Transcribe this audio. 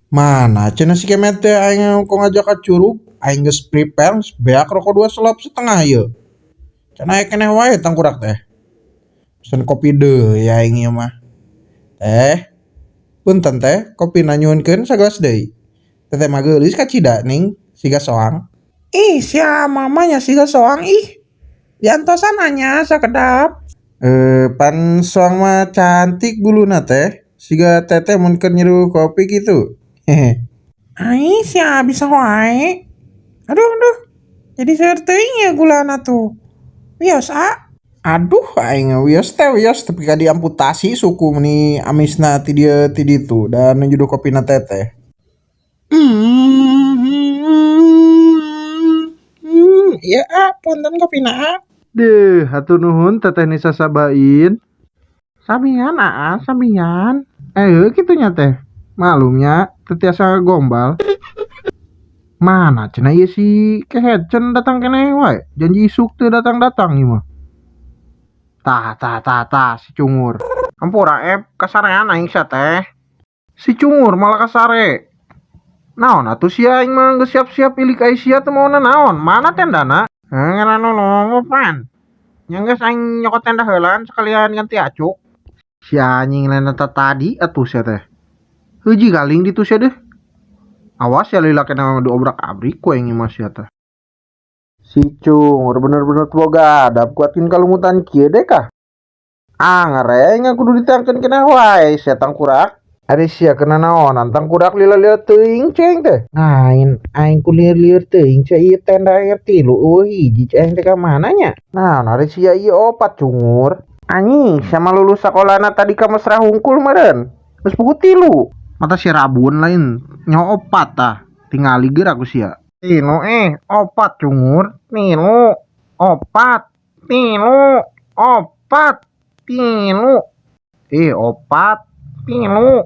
Mana cenah si Kemet teh aing kok ngajak ka curug, aing geus prepare geus beak rokok 2,5 selop ieu. Can aya keneh wae tangkurak teh. Pesen kopi deui aing ieu mah. Teh, punten teh, kopina nyuhunkeun sagelas deui. Teteh mah geulis kacida ning, siga soang. Ih, sia mama nya siga soang ih. Diantosan anya sakedap. Eh, pan soang mah cantik buluna teh. Siga teteh mun keur nyeduh kopi kitu. Hehe. Ai sia bisa wae. Aduh aduh. Jadi seueur teuing ya gulana tuh. Wios ah. Aduh aing wios teh wios tepi ka diamputasi suku meni amisna ti dieu ti ditu da nu nyeduh kopina teteh. Ieu ah punten kopina ah. Deuh hatur nuhun teteh Nisa sabain. Samian aa samian. Eh kitu nya teh. Malum nya teu tiasa gombal. Mana cenah ieu si Kehet can datang keneh wae. Janji isuk teu datang-datang ieu mah. Tah tah tah tah si cungur. Hampura ep kasarean aing sia teh. Si cungur malah kasare. Naon atuh sia aing mah geus siap-siap ilik ai sia teu maona naon. Mana tendana? Heuh ngaran nulung pan. Nya geus aing nyokot tenda heulaan sekalian ganti acuk. Si anjing lain eta tadi atuh sia teh. Heuji galing ditu sia deuh. Awas ya lila kena diobrak-abrik ku aing mah sia teh. Si cungur bener-bener teu boga adab kuatkeun kalumutan kieu deh kah. Anger aing kudu diteangkeun keneh wae sia tangkurak. Ari sia kena naonan tangkurak lila-lila teuing ceng teh. Ngain aing ku lieur-lieur teuing sia ieu tenda aing tilu eueuh hiji cai aing teh ka mana nya. Naon ari sia ieu opat cungur. Anjing sia mah lulus sakolana tadi ka mesra hungkul meureun. Geus puguh tilu. Mata si rabun lain nyaho opat tah. Tingali geura ku sia. Tilu eh opat cungur. Tilu opat. Tilu opat. Tilu. Ih opat. Tilu.